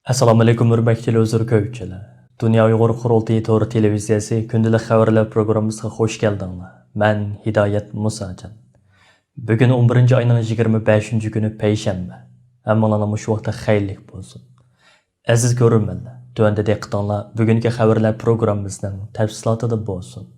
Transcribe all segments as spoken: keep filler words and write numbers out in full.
ئەسسالامۇئەلەيكۇم، ھۆرمەتلىك تېلېۋىزور كۆرگۈچىلەر. دۇنيا ئۇيغۇر قۇرۇلتىيى تور تېلېۋىزىيەسى كۈندىلىك خەۋەرلەر پروگراممىسىغا خۇش كەلدىڭلار. مەن ھىدايەت مۇساجان. بۈگۈن ئون بىرىنچى ئاينىڭ يىگىرمە بەشىنچى كۈنى، پەيشەنبە. ھەممىڭلارنىڭ مۇشۇ ۋاقتى خەيرلىك بولسۇن. ئەزىز كۆرۈرمەنلەر، تۆۋەندە دىققىتىڭلار بۈگۈنكى خەۋەرلەر پروگراممىسىنىڭ تەپسىلاتىدا بولسۇن.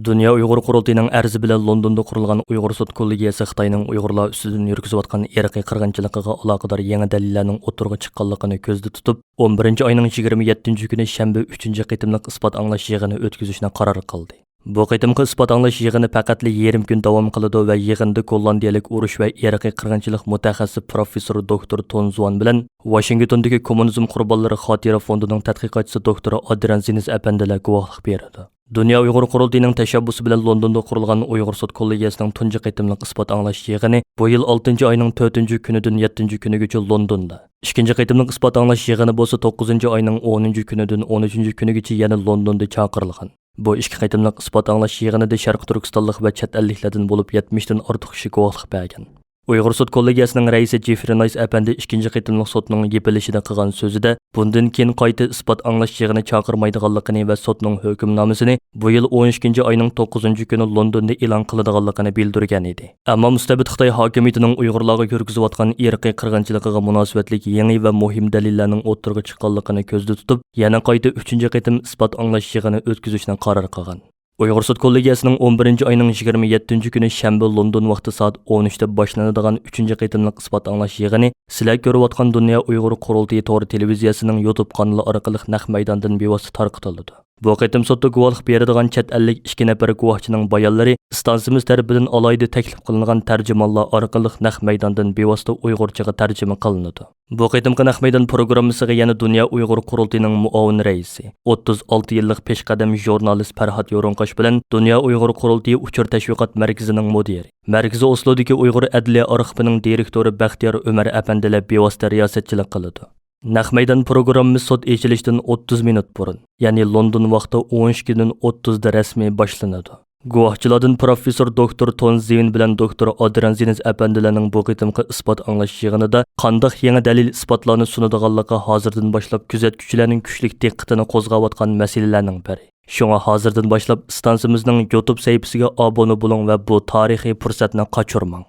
دۇنيا ئۇيغۇر قۇرۇلتىيىنىڭ ئەرزى بىلەن لوندوندا قۇرۇلغان ئۇيغۇر سوت كوللېگىيەسى خىتاينىڭ ئۇيغۇرلار ئۈستىدىن يۈرگۈزۈۋاتقان ئىرقىي قىرغىنچىلىقىغا ئالاقىدار يېڭى دەلىللەرنىڭ ئوتتۇرىغا چىققانلىقىنى كۆزدە تۇتۇپ، ئون بىرىنچى ئاينىڭ يىگىرمە يەتتىنچى كۈنى شەنبە ئۈچىنچى قېتىملىق ئىسپات ئاڭلاش يىغىنى ئۆتكۈزۈشنى قارار قىلدى. بۇ قېتىمقى ئىسپات ئاڭلاش يىغىنى پەقەتلا يېرىم كۈن داۋام قىلىدۇ ۋە يىغىندا گوللاندىيەلىك ئۇرۇش ۋە ئىرقىي قىرغىنچىلىق مۇتەخەسسىسى پروفېسسور دوكتور تون زۇۋان بىلەن ۋاشىنگتوندىكى كوممۇنىزم قۇربانلىرى خاتىرە فوندىنىڭ تەتقىقاتچىسى دوكتور ئادرىيان زىنىز ئەپەندىلەر گۇۋاھلىق بېرىدۇ. دۇنيا ئۇيغۇر قۇرۇلتىيىنىڭ تەشەببۇسى بىلەن لوندوندا قۇرۇلغان ئۇيغۇر سوت كوللېگىيەسىنىڭ تۇنجى قېتىملىق ئىسپات ئاڭلاش يىغىنى بۇ يىل ئالتىنچى ئاينىڭ تۆتىنچى كۈنىدىن يەتتىنچى كۈنىگىچە لوندوندا، ئىككىنچى قېتىملىق ئىسپات ئاڭلاش يىغىنى بولسا توققۇزىنچى ئاينىڭ ئونىنچى كۈنىدىن ئون ئۈچىنچى كۈنىگىچە يەنە لوندوندا چاقىرىلغان. بۇ ئىككى قېتىملىق ئىسپات ئاڭلاش يىغىنىدا شەرقىي تۈركىستانلىق ۋە چەت ئەللىكلەردىن بولۇپ يەتمىشتىن ئارتۇق كىشى گۇۋاھلىق بەرگەن. ئۇيغۇر سوت كوللېگىيەسىنىڭ رەئىسى جېفرى نايس ئەپەندى ئىككىنچى قېتىملىق سوتنىڭ يېپىلىشىدا قىلغان سۆزىدە، بۇندىن كېيىن قايتا ئىسپات ئاڭلاش يىغىنى چاقىرمايدىغانلىقىنى ۋە سوتنىڭ ھۆكۈمنامىسىنى بۇ يىل ئون ئىككىنچى ئاينىڭ توققۇزىنچى كۈنى لوندوندا ئېلان قىلىدىغانلىقىنى بىلدۈرگەن ئىدى. ئەمما مۇستەبىت خىتاي ھاكىمىيىتىنىڭ ئۇيغۇرلارغا يۈرگۈزۈۋاتقان ئىرقىي قىرغىنچىلىقىغا مۇناسىۋەتلىك يېڭى ۋە مۇھىم دەلىللەرنىڭ ئوتتۇرىغا چىققانلىقىنى كۆزدە تۇتۇپ، يەنە قايتا ئۈچىنچى قېتىم ئىسپات ئاڭلاش يىغىنى ئۆتكۈزۈشنى قارار قىلغان. ئۇيغۇر سوت كوللېگىيەسىنىڭ ئون بىرىنچى ئاينىڭ يىگىرمە يەتتىنچى كۈنى شەنبە لوندون ۋاقتى سائەت ئون ئۈچتە باشلىنىدىغان ئۈچىنچى قېتىملىق ئىسپات ئاڭلاش يىغىنى سىلەر كۆرۈۋاتقان دۇنيا ئۇيغۇر قۇرۇلتىيى تور تېلېۋىزىيەسىنىڭ يۇتۇب قانىلى ئارقىلىق نەق مەيداندىن بىۋاسىتە تارقىتىلىدۇ. بۇ قېتىم سوتتا گۇۋاھلىق بېرىدىغان چەت ئەللىك ئىككى نەپەر گۇۋاھچىنىڭ بايانلىرى ئىستانسىمىز تەرىپىدىن ئالاھىدە تەكلىپ قىلىنغان تەرجىمانلار ئارقىلىق نەق مەيداندىن بىۋاسىتە ئۇيغۇرچىغا تەرجىمە قىلىنىدۇ. بۇ قېتىمقى نەق مەيدان پروگراممىسىغا يەنە دۇنيا ئۇيغۇر قۇرۇلتىيىنىڭ مۇئاۋىن رەئىسى، ئوتتۇز ئالتە يىللىق پېشقەدەم ژۇرنالىست پەرھات يورۇنقاش بىلەن دۇنيا ئۇيغۇر قۇرۇلتىيى ئۇچۇر تەشۋىقات مەركىزىنىڭ مۇدىرى، مەركىزى ئوسلودىكى ئۇيغۇر ئەدلىيە ئارخىپىنىڭ دىرېكتورى بەختىيار ئۆمەر ئەپەندىلەر بىۋاسىتە رىياسەتچىلىك قىلىدۇ. نەق مەيدان پروگراممىسى سوت ئېچىلىشتىن ئوتتۇز مىنۇت بۇرۇن، يەنى لوندون ۋاقتى ئون ئىككىدىن ئوتتۇزدا رەسمىي باشلىنىدۇ. گۇۋاھچىلاردىن پروفېسسور دوكتور تون زىۋىن بىلەن دوكتور ئادرىيان زىنىز ئەپەندىلەرنىڭ بۇ قېتىمقى ئىسپات ئاڭلاش يىغىنىدا قانداق يېڭى دەلىل ئىسپاتلارنى سۇنىدىغانلىقى ھازىردىن باشلاپ كۆزەتكۈچىلەرنىڭ كۈچلۈك دىققىتىنى قوزغاۋاتقان مەسىلىلەرنىڭ بىرى. شۇڭا ھازىردىن باشلاپ ئىستانسىمىزنىڭ يۇتۇب سەھىپىسىگە ئابۇنە بولۇڭ ۋە بۇ تارىخىي پۇرسەتنى قاچۇرماڭ.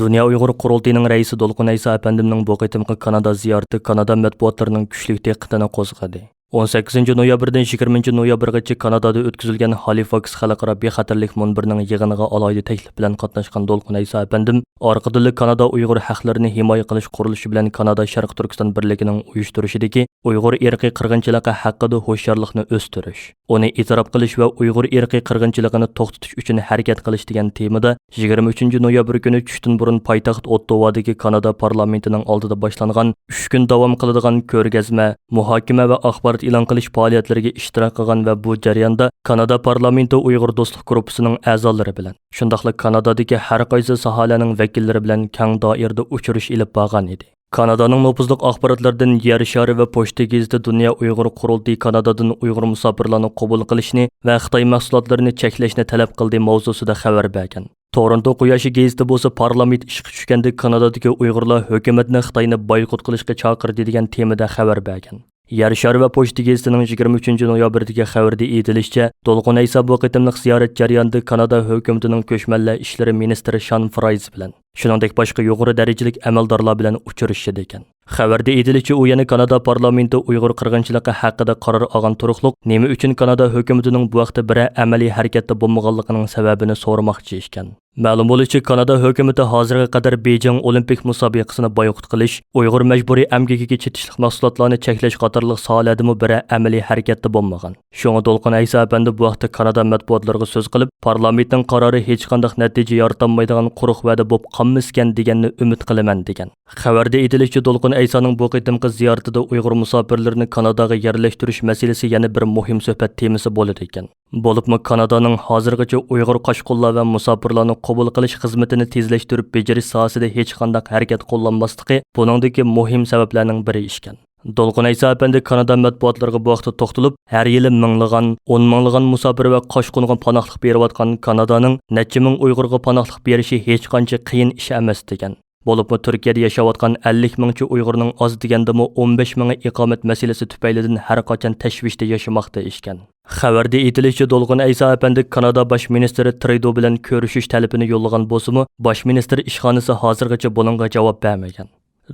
دۇنيا ئۇيغۇر قۇرۇلتىيىنىڭ رەئىسى دولقۇن ئەيسا ئەپەندىمنىڭ بۇ قېتىمقى كانادا زىيارىتى كانادا مەتبۇئاتلىرىنىڭ كۈچلۈك دىققىتىنى قوزغىدى. ئون سەككىزىنچى نويابىردىن يىگىرمىنچى نويابىرغىچە كانادادا ئۆتكۈزۈلگەن ھالىفاكس خەلقئارا بىخەتەرلىك مۇنبىرىنىڭ يىغىنىغا ئالاھىدە تەكلىپ بىلەن قاتناشقان دولقۇن ئەيسا ئەپەندىم ئارقىدىنلا كانادا ئۇيغۇر ھەقلىرىنى ھىمايە قىلىش قۇرۇلۇشى بىلەن كانادا شەرقىي تۈركىستان بىرلىكىنىڭ ئۇيۇشتۇرۇشىدىكى ئۇيغۇر ئىرقىي قىرغىنچىلىقى ھەققىدە ھوشيارلىقنى ئۆستۈرۈش، ئۇنى ئېتىراپ قىلىش ۋە ئۇيغۇر ئىرقىي قىرغىنچىلىقىنى توختىتىش ئۈچۈن ھەرىكەت قىلىش دېگەن تېمىدا يىگىرمە ئۈچىنچى نويابىر كۈنى چۈشتىن بۇرۇن پايتەخت ئوتتاۋادىكى كانادا پارلامېنتىنىڭ ئالدىدا باشلانغان ئۈچ كۈن داۋام قىلىدىغان كۆرگەزمە، مۇھاكىمە ۋە ئاخبارات ئېلان قىلىش پائالىيەتلىرىگە ئىشتىراك قىلغان ۋە بۇ جەرياندا كانادا پارلامېنتى ئۇيغۇر دوستلۇق گۇرۇپپىسىنىڭ ئەزالىرى بىلەن، شۇنداقلا كانادادىكى ھەر قايسى ساھەلەرنىڭ ۋەكىللىرى بىلەن كەڭ دائىرىدە ئۇچرىشىش ئېلىپ بارغان ئىدى. كانادانىڭ نوپۇزلۇق ئاخباراتلىرىدىن يەر شارى ۋە پوچتا گېزىتى دۇنيا ئۇيغۇر قۇرۇلتىيى كانادادىن ئۇيغۇر مۇساپىرلارنى قوبۇل قىلىشنى ۋە خىتاي مەھسۇلاتلىرىنى چەكلەشنى تەلەپ قىلدى ماۋزۇسىدا خەۋەر بەرگەن. تورونتو قۇياشى گېزىتى بولسا پارلامېنت ئىشقا چۈشكەندە كانادادىكى ئۇيغۇرلار ھۆكۈمەتنى خىتاينى بايقۇت قىلىشقا چاقىردى دېگەن تېمىدا خەۋەر بەرگەن. يەر شارى ۋە پوچتا گېزىتىنىڭ يىگىرمە ئۈچىنچى نويابىردىكى خەۋىرىدە ئېيتىلىشىچە، دولقۇن ئەيسا بۇ قېتىملىق زىيارەت جەريانىدا كانادا ھۆكۈمىتىنىڭ كۆچمەنلەر ئىشلىرى مىنىستىرى شان فرايز بىلەن، شۇنىڭدەك باشقا يۇقىرى دەرىجىلىك ئەمەلدارلار بىلەن ئۇچرىشىدىكەن. خەۋەردە ئېيتىلىشىچە، ئۇ يەنە كانادا پارلامېنتى ئۇيغۇر قىرغىنچىلىقى ھەققىدە قارار ئالغان تۇرۇقلۇق نېمە ئۈچۈن كانادا ھۆكۈمىتىنىڭ بۇ ھەقتە بىرەر ئەمەلىي ھەرىكەتتە بولمىغانلىقىنىڭ سەۋەبىنى سورىماقچى ئىكەن. مەلۇم بولۇشىچە، كانادا ھۆكۈمىتى ھازىرغا قەدەر بېيجىڭ ئولىمپىك مۇسابىقىسىنى بايقۇت قىلىش، ئۇيغۇر مەجبۇرىي ئەمگىكىگە چېتىشلىق مەھسۇلاتلارنى چەكلەش قاتارلىق ساھەلەردىمۇ بىرەر ئەمەلىي ھەرىكەتتە بولمىغان. شۇڭا دولقۇن ئەيسا ئەپەندى بۇ ھەقتە كانادا مەتبۇئاتلىرىغا سۆز قىلىپ، پارلامېنتنىڭ قارارى ھېچقانداق نەتىجە يارىتالمايدىغان قۇرۇق ۋەدە بولۇپ قالمىسىكەن دېگەننى ئۈمىد قىلىمەن، دېگەن. خەۋەردە ئېيتىلىشىچە، دولقۇن ئەيسانىڭ بۇ قېتىمقى زىيارىتىدە ئۇيغۇر مۇساپىرلىرىنى كاناداغا يەرلەشتۈرۈش مەسىلىسى يەنە بىر مۇھىم سۆھبەت تېمىسى بولىدىكەن. بولۇپمۇ كانادانىڭ ھازىرغىچە ئۇيغۇر قاچقۇنلار ۋە مۇساپىرلارنى قوبۇل قىلىش خىزمىتىنى تېزلەشتۈرۈپ بېجىرىش ساھەسىدە ھېچقانداق ھەرىكەت قوللانماسلىقى بۇنىڭدىكى مۇھىم سەۋەبلەرنىڭ بىرى ئىكەن. دولقۇن ئەيسا ئەپەندى كانادا مەتبۇئاتلىرىغا بۇ ھەقتە توختىلىپ، ھەر يىلى مىڭلىغان، ئون مىڭلىغان مۇساپىر ۋە قاچقۇنغا پاناھلىق بېرىۋاتقان كانادانىڭ نەچچە مىڭ ئۇيغۇرغا پاناھلىق بېرىشى ھېچقانچە قىيىن ئىش ئەمەس، دېگەن. بولۇپمۇ تۈركىيەدە ياشاۋاتقان ئەللىك مىڭچە ئۇيغۇرنىڭ ئاز دېگەندىمۇ ئون بەش مىڭى ئىقامەت مەسىلىسى تۈپەيلىدىن ھەر قاچان تەشۋىشتە ياشىماقتا ئىكەن. خەۋەردە ئېيتىلىشىچە، دولقۇن ئەيسا ئەپەندى كانادا باش مىنىستىرى ترۇدو بىلەن كۆرۈشۈش تەلىپىنى يوللىغان بولسىمۇ، باش مىنىستىر ئىشخانىسى ھازىرغىچە بۇنىڭغا جاۋاب بەرمىگەن.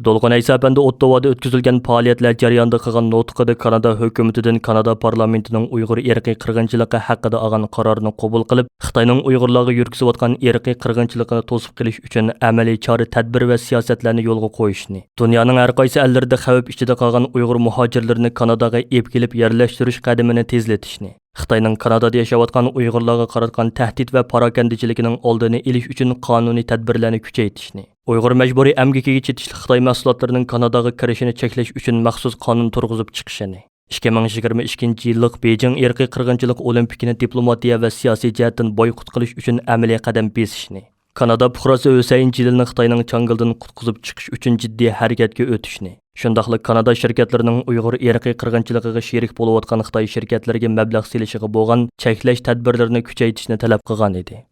دولقۇن ئەيسا ئەپەندى ئوتتاۋادا ئۆتكۈزۈلگەن پائالىيەتلەر جەريانىدا قىلغان نۇتقىدا كانادا ھۆكۈمىتىدىن كانادا پارلامېنتىنىڭ ئۇيغۇر ئىرقىي قىرغىنچىلىقى ھەققىدە ئالغان قارارنى قوبۇل قىلىپ، خىتاينىڭ ئۇيغۇرلارغا يۈرگۈزۈۋاتقان ئىرقىي قىرغىنچىلىقىنى توسۇپ قېلىش ئۈچۈن ئەمەلىي چارە-تەدبىر ۋە سىياسەتلەرنى يولغا قويۇشنى، دۇنيانىڭ ھەر قايسى ئەللىرىدە خەۋپ ئىچىدە قالغان ئۇيغۇر مۇھاجىرلىرىنى كاناداغا ئېلىپ كېلىپ يەرلەشتۈرۈش قەدىمىنى تېزلىتىشنى، خىتاينىڭ كانادادا ياشاۋاتقان ئۇيغۇرلارغا قاراتقان تەھدىت ۋە پاراكەندىچىلىكىنىڭ ئالدىنى ئېلىش ئۈچۈن قانۇنىي تەدبىرلەرنى كۈچەيتىشنى، ئۇيغۇر مەجبۇرىي ئەمگىكىگە چېتىشلىق خىتاي مەھسۇلاتلىرىنىڭ كاناداغا كىرىشىنى چەكلەش ئۈچۈن مەخسۇس قانۇن تۇرغۇزۇپ چىقىشىنى، ئىككى مىڭ يىگىرمە ئىككىنچى يىللىق بېيجىڭ ئىرقىي قىرغىنچىلىق ئولىمپىكىنى دىپلوماتىيە ۋە سىياسىي جەھەتتىن بويكوت قىلىش ئۈچۈن ئەمەلىي قەدەم بېسىشنى، كانادا پۇقراسى ھۈسەيىن جېلىلنى خىتاينىڭ چاڭگىلىدىن قۇتقۇزۇپ چىقىش ئۈچۈن جىددىي ھەرىكەتكە ئۆتۈشنى، شۇنداقلا كانادا شىركەتلىرىنىڭ ئۇيغۇر ئىرقىي قىرغىنچىلىقىغا شېرىك بولۇۋاتقان خىتاي شىركەتلىرىگە مەبلەغ سېلىشىغا بولغان چەكلەش تەدبىرلىرىنى كۈچەيتىشنى تەلەپ قىلغان ئىدى.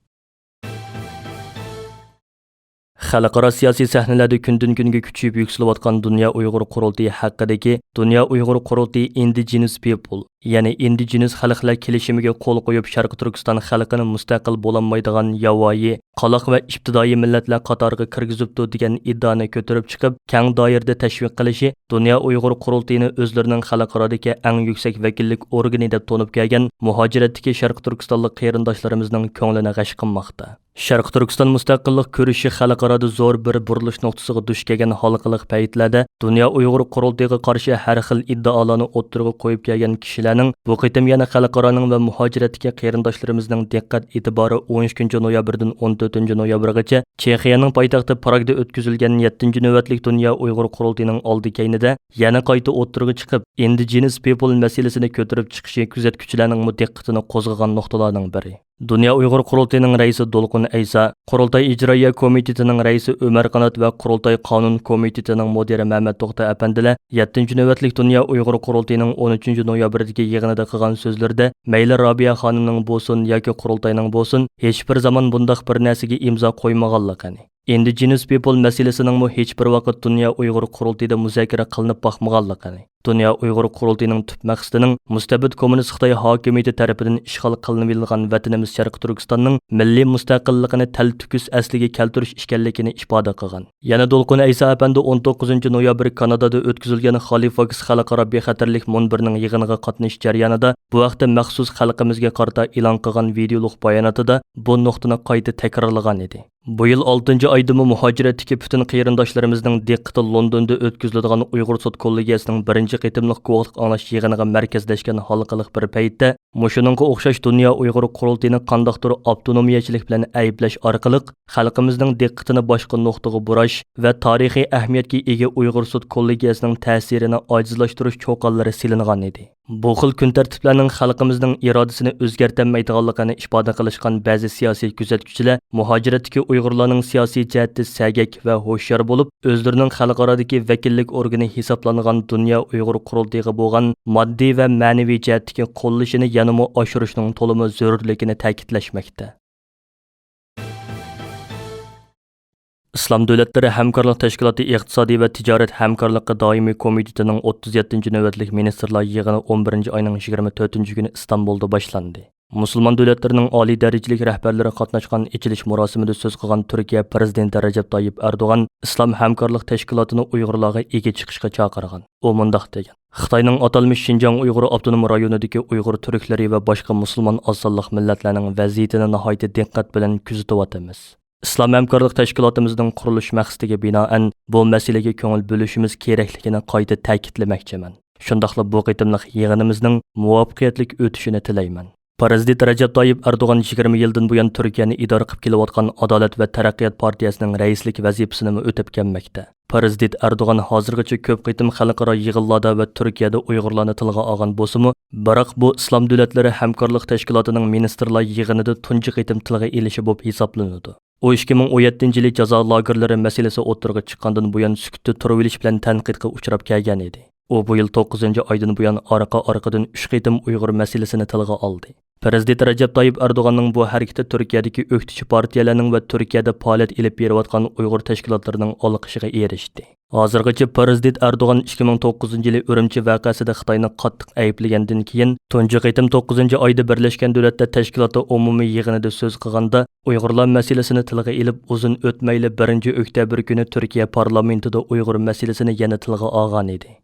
خەلقئارا سىياسىي سەھنىلەردە كۈندىن-كۈنگە كۈچىيىپ يۈكسىلىۋاتقان دۇنيا ئۇيغۇر قۇرۇلتىيى ھەققىدىكى دۇنيا ئۇيغۇر قۇرۇلتىيى ئىندىجېنس پىپل، يەنى ئىندىجېنس خەلقلەر كېلىشىمىگە قول قويۇپ، شەرقىي تۈركىستان خەلقىنى مۇستەقىل بولالمايدىغان ياۋايى، قالاق ۋە ئىپتىدائىي مىللەتلەر قاتارىغا كىرگۈزۈپتۇ، دېگەن ئىددىئانى كۆتۈرۈپ چىقىپ، كەڭ دائىرىدە تەشۋىق قىلىشى دۇنيا ئۇيغۇر قۇرۇلتىيىنى ئۆزلىرىنىڭ خەلقئارادىكى ئەڭ يۈكسەك ۋەكىللىك ئورگىنى دەپ تونۇپ كەلگەن مۇھاجىرەتتىكى شەرقىي تۈركىستانلىق قېرىنداشلىرىمىزنىڭ كۆڭلىنى غەش قىلماقتا. شەرقىي تۈركىستان مۇستەقىللىق كۈرىشى خەلقئارادا زور بىر بۇرۇلۇش نۇقتىسىغا دۇچ كەلگەن ھالقىلىق پەيتلەردە دۇنيا ئۇيغۇر قۇرۇلتىيىغا قارشى ھەر خىل ئىددىئالارنى ئوتتۇرىغا قويۇپ كەلگەن كىشىلەرنىڭ بۇ قېتىم يەنە خەلقئارانىڭ ۋە مۇھاجىرەتتىكى قېرىنداشلىرىمىزنىڭ دىققەت ئېتىبارى ئون ئىككىنچى نويابىردىن ئون تۆتىنچى نويابىرغىچە چېخىيەنىڭ پايتەختى پراگدا ئۆتكۈزۈلگەن يەتتىنچى نۆۋەتلىك دۇنيا ئۇيغۇر قۇرۇلتىيىنىڭ ئالدى كەينىدە يەنە قايتا ئوتتۇرىغا چىقىپ، ئىندىجېنس پىپل مەسىلىسىنى كۆتۈرۈپ چىقىشى كۆزەتكۈچىلەرنىڭمۇ دىققىتىنى قوزغىغان نۇقتىلارنىڭ بىرى. دۇنيا ئۇيغۇر قۇرۇلتىيىنىڭ رەئىسى دولقۇن ئەيسا، قۇرۇلتاي ئىجرائىيە كومىتېتىنىڭ رەئىسى ئۆمەر قانات ۋە قۇرۇلتاي قانۇن كومىتېتىنىڭ مۇدىرى مەمەت توختى ئەپەندىلەر يەتتىنچى نۆۋەتلىك دۇنيا ئۇيغۇر قۇرۇلتىيىنىڭ ئون ئۈچىنچى نويابىردىكى يىغىنىدا قىلغان سۆزلىرىدە، مەيلى رابىيە خانىمنىڭ بولسۇن ياكى قۇرۇلتاينىڭ بولسۇن، ھېچبىر زامان بۇنداق بىر نەرسىگە ئىمزا قويمىغانلىقىنى، ئىندىجېنس پىپل مەسىلىسىنىڭمۇ ھېچبىر ۋاقىت دۇنيا ئۇيغۇر قۇرۇلتىيىدا مۇزاكىرە قىلىنىپ باقمىغانلىقىنى، دۇنيا ئۇيغۇر قۇرۇلتىيىنىڭ تۈپ مەقسىتىنىڭ مۇستەبىت كوممۇنىست خىتاي ھاكىمىيىتى تەرىپىدىن ئىشغال قىلىنىۋېلىنغان ۋەتىنىمىز شەرقىي تۈركىستاننىڭ مىللىي مۇستەقىللىقىنى تەلتۆكۈس ئەسلىگە كەلتۈرۈش ئىكەنلىكىنى ئىپادە قىلغان. يەنە دولقۇن ئەيسا ئەپەندى ئون توققۇزىنچى نويابىر كانادادا ئۆتكۈزۈلگەن خالىفاكس خەلقئارا بىخەتەرلىك مۇنبىرىنىڭ يىغىنىغا قاتنىشىش جەريانىدا بۇ ھەقتە مەخسۇس خەلقىمىزگە قارىتا ئېلان قىلغان ۋىدېئولۇق باياناتىدا بۇ نۇقتىنى قايتا تەكرارلىغان ئىدى. بۇ يىل ئالتىنچى ئايدىمۇ مۇھاجىرەتتىكى پۈتۈن قېرىنداشلىرىمىزنىڭ دىققىتى لوندوندا ئۆتكۈزۈلىدىغان ئۇيغۇر سوت كوللېگىيەسىنىڭ بىرىنچى قېتىملىق گۇۋاھلىق ئاڭلاش يىغىنىغا مەركەزلەشكەن ھالقىلىق بىر پەيتتە، مۇشۇنىڭغا ئوخشاش دۇنيا ئۇيغۇر قۇرۇلتىيىنى قانداقتۇر ئاپتونومىيەچىلىك بىلەن ئەيىبلەش ئارقىلىق، خەلقىمىزنىڭ دىققىتىنى باشقا نۇقتىغا بۇراش ۋە تارىخىي ئەھمىيەتكە ئىگە ئۇيغۇر سوت كوللېگىيەسىنىڭ تەسىرىنى ئاجىزلاشتۇرۇش چوقانلىرى سېلىنغان ئىدى. بۇ خىل كۈن تەرتىپلەرنىڭ خەلقىمىزنىڭ ئىرادىسىنى ئۆزگەرتەلمەيدىغانلىقىنى ئىپادە قىلىشقان بەزى سىياسىي كۆزەتكۈچىلەر مۇھاجىرەتتىكى ئۇيغۇرلارنىڭ سىياسىي جەھەتتە سەگەك ۋە ھوشيار بولۇپ، ئۆزلىرىنىڭ خەلقئارادىكى ۋەكىللىك ئورگىنى ھېسابلانغان دۇنيا ئۇيغۇر قۇرۇلتىيىغا بولغان ماددىي ۋە مەنىۋى جەھەتتىكى قوللىشىنى يەنىمۇ ئاشۇرۇشنىڭ تولىمۇ زۆرۈرلۈكىنى تەكىتلەشمەكتە. ئىسلام دۆلەتلىرى ھەمكارلىق تەشكىلاتى ئىقتىسادىي ۋە تىجارەت ھەمكارلىقى دائىمىي كومىتېتىنىڭ ئوتتۇز يەتتىنچى نۆۋەتلىك مىنىستىرلار يىغىنى ئون بىرىنچى ئاينىڭ يىگىرمە تۆتىنچى كۈنى ئىستانبۇلدا باشلاندى. مۇسۇلمان دۆلەتلىرىنىڭ ئالىي دەرىجىلىك رەھبەرلىرى قاتناشقان ئېچىلىش مۇراسىمىدا سۆز قىلغان تۈركىيە پىرېزىدېنتى رەجەپ تايىپ ئەردوغان ئىسلام ھەمكارلىق تەشكىلاتىنى ئۇيغۇرلارغا ئىگە چىقىشقا چاقىرغان. ئۇ مۇنداق دېگەن: خىتاينىڭ ئاتالمىش شىنجاڭ ئۇيغۇر ئاپتونوم رايونىدىكى ئۇيغۇر تۈركلىرى ۋە باشقا مۇسۇلمان ئاز سانلىق مىللەتلەرنىڭ ۋەزىيىتىنى ناھايىتى دىققەت بىلەن كۆزىتىۋاتىمىز. ئىسلام ھەمكارلىق تەشكىلاتىمىزنىڭ قۇرۇلۇش مەقسىتىگە بىنائەن، بۇ مەسىلىگە كۆڭۈل بۆلۈشىمىز كېرەكلىكىنى قايتا تەكىتلىمەكچىمەن. شۇنداقلا بۇ قېتىملىق يىغىنىمىزنىڭ مۇۋەپپەقىيەتلىك ئۆتۈشىنى تىلەيمەن. پىرېزىدېنت رەجەپ تايىپ ئەردوغان يىگىرمە يىلدىن بۇيان تۈركىيەنى ئىدارە قىلىپ كېلىۋاتقان ئادالەت ۋە تەرەققىيات پارتىيەسىنىڭ رەئىسلىك ۋەزىپىسىنىمۇ ئۆتەپ كەلمەكتە. پىرېزىدېنت ئەردوغان ھازىرغىچە كۆپ قېتىم خەلقئارا يىغىنلاردا ۋە تۈركىيەدە ئۇيغۇرلارنى تىلغا ئالغان بولسىمۇ، بىراق بۇ ئىسلام دۆلەتلىرى ھەمكارلىق تەشكىلاتىنىڭ مىنىستىرلار يىغىنىدا تۇنجى قېتىم تىلغا ئېلىشى بولۇپ ھېسابلىنىدۇ. ئۇ ئىككى مىڭ ئون يەتتىنچى يىلى جازا لاگېرلىرى مەسىلىسى ئوتتۇرىغا چىققاندىن بۇيان سۈكۈتتە تۇرۇۋېلىش بىلەن تەنقىدقا ئۇچراپ كەلگەن ئىدى. ئۇ بۇ يىل توققۇزىنچى ئايدىن بۇيان ئارقا-ئارقىدىن ئۈچ قېتىم ئۇيغۇر مەسىلىسىنى تىلغا ئالدى. پىرېزىدېنت رەجەپ تايىپ ئەردوغاننىڭ بۇ ھەرىكىتى تۈركىيەدىكى ئۆكتىچى پارتىيەلەرنىڭ ۋە تۈركىيەدە پائالىيەت ئېلىپ بېرىۋاتقان ئۇيغۇر تەشكىلاتلىرىنىڭ ئالقىشىغا ئېرىشتى. ھازىرغىچە پىرېزىدېنت ئەردوغان ئىككى مىڭ توققۇزىنچى يىلى ئۈرۈمچى ۋەقەسىدە خىتاينى قاتتىق ئەيىبلىگەندىن كېيىن، تۇنجى قېتىم توققۇزىنچى ئايدا بىرلەشكەن دۆلەتلەر تەشكىلاتى ئومۇمىي يىغىنىدا سۆز قىلغاندا، ئۇيغۇرلار مەسىلىسىنى تىلغا ئېلىپ، ئۇزۇن ئۆتمەيلا بىرىنچى ئۆكتەبىر كۈنى تۈركىيە پارلامېنتىدا ئۇيغۇر مەسىلىسىنى يەنە تىلغا ئالغانىدى.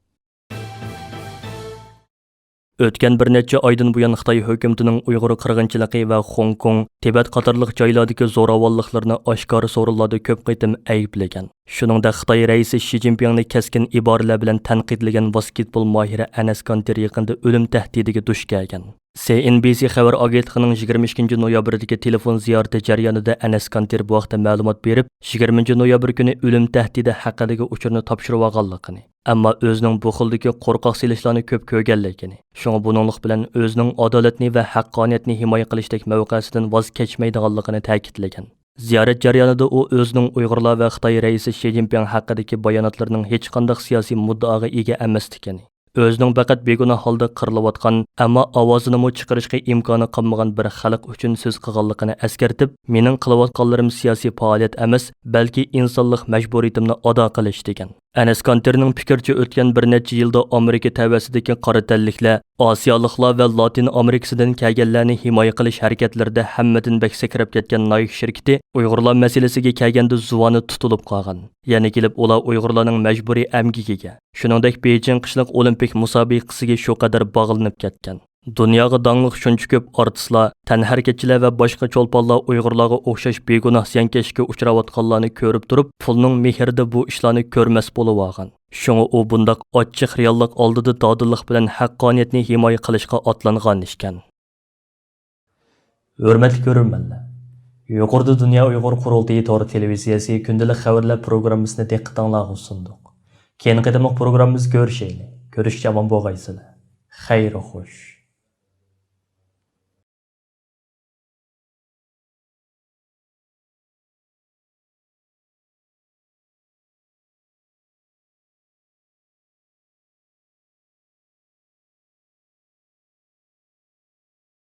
ئۆتكەن بىر نەچچە ئايدىن بۇيان خىتاي ھۆكۈمىتىنىڭ ئۇيغۇر قىرغىنچىلىقى ۋە خوڭكوڭ، تىبەت قاتارلىق جايلاردىكى زوراۋانلىقلىرىنى ئاشكارا سورۇنلاردا كۆپ قېتىم ئەيىبلىگەن. شۇنىڭدەك خىتاي رەئىسى شى جىنپىڭنى كەسكىن ئىبارىلەر بىلەن تەنقىدلىگەن ۋاسكېتبول ماھىرى ئەنەس كانتېر يېقىندا ئۆلۈم تەھدىتىگە دۇچ كەلگەن. سى ئېن بى سى خەۋەر ئاگېنتلىقىنىڭ يىگىرمە ئىككىنچى نويابىردىكى تېلېفون زىيارىتى جەريانىدا ئەنەس كانتېر بۇ ھەقتە مەلۇمات بېرىپ، يىگىرمىنچى نويابىر كۈنى ئۆلۈم تەھدىتى ھەققىدىكى ئۇچۇرنى تاپشۇرۇۋالغانلىقىنى، ئەمما ئۆزىنىڭ بۇ خىلدىكى قورقاق سېلىشلارنى كۆپ كۆرگەنلىكىنى، شۇڭا بۇنىڭلىق بىلەن ئۆزىنىڭ ئادالەتنى ۋە ھەققانىيەتنى ھىمايە قىلىشتەك مەۋقەسىدىن ۋاز كەچمەيدىغانلىقىنى تەكىتلىگەن. زىيارەت جەريانىدا ئۇ ئۆزىنىڭ ئۇيغۇرلار ۋە خىتاي رەئىسى شى جىنپىڭ ھەققىدىكى باياناتلىرىنىڭ ھېچقانداق سىياسىي مۇددىئاغا ئىگە ئەمەسلىكىنى، ئۆزىنىڭ پەقەت بىگۇناھ ھالدا قىرىلىۋاتقان، ئەمما ئاۋازىنىمۇ چىقىرىشقا ئىمكانى قالمىغان بىر خەلق ئۈچۈن سۆز قىلغانلىقىنى ئەسكەرتىپ، مېنىڭ قىلىۋاتقانلىرىم سىياسىي پائالىيەت ئەمەس، بەلكى ئىنسانلىق مەجبۇرىيىتىمنى ئادا قىلىش، دېگەن. ئەنەس كانتېرنىڭ پىكرىچە، ئۆتكەن بىر نەچچە يىلدا ئامېرىكا تەۋەسىدىكى قارا تەنلىكلەر، ئاسىيالىقلار ۋە لاتىن ئامېرىكىسىدىن كەلگەنلەرنى ھىمايە قىلىش ھەرىكەتلىرىدە ھەممىدىن بەك سەكرەپ كەتكەن نايك شىركىتى ئۇيغۇرلار مەسىلىسىگە كەلگەندە زۇۋانى تۇتۇلۇپ قالغان. يەنە كېلىپ ئۇلار ئۇيغۇرلارنىڭ مەجبۇرىي ئەمگىكىگە، شۇنىڭدەك بېيجىڭ قىشلىق ئولىمپىك مۇسابىقىسىگە شۇ قەدەر باغلىنىپ كەتكەن. دۇنياغا داڭلىق شۇنچە كۆپ ئارتىسلار، تەنھەرىكەتچىلەر ۋە باشقا چولپانلار ئۇيغۇرلارغا ئوخشاش بىگۇناھ زىيانكەشلىككە ئۇچراۋاتقانلارنى كۆرۈپ تۇرۇپ، پۇلنىڭ مېھرىدە بۇ ئىشلارنى كۆرمەس بولۇۋالغان. شۇڭا ئۇ بۇنداق ئاچچىق رېئاللىق ئالدىدا دادىللىق بىلەن ھەققانىيەتنى ھىمايە قىلىشقا ئاتلانغان ئىكەن. ھۆرمەتلىك كۆرۈرمەنلەر، يۇقىرىدا دۇنيا ئۇيغۇر قۇرۇلتىيى تور تېلېۋىزىيەسى كۈندىلىك خەۋەرلەر پروگراممىسىنى دىققىتىڭلارغا سۇندۇق. كېيىنكى قېتىملىق پروگراممىمىزدا كۆرۈشەيلى. كۆرۈشكىچە ئامان بولغايسىلەر. خەير خوش.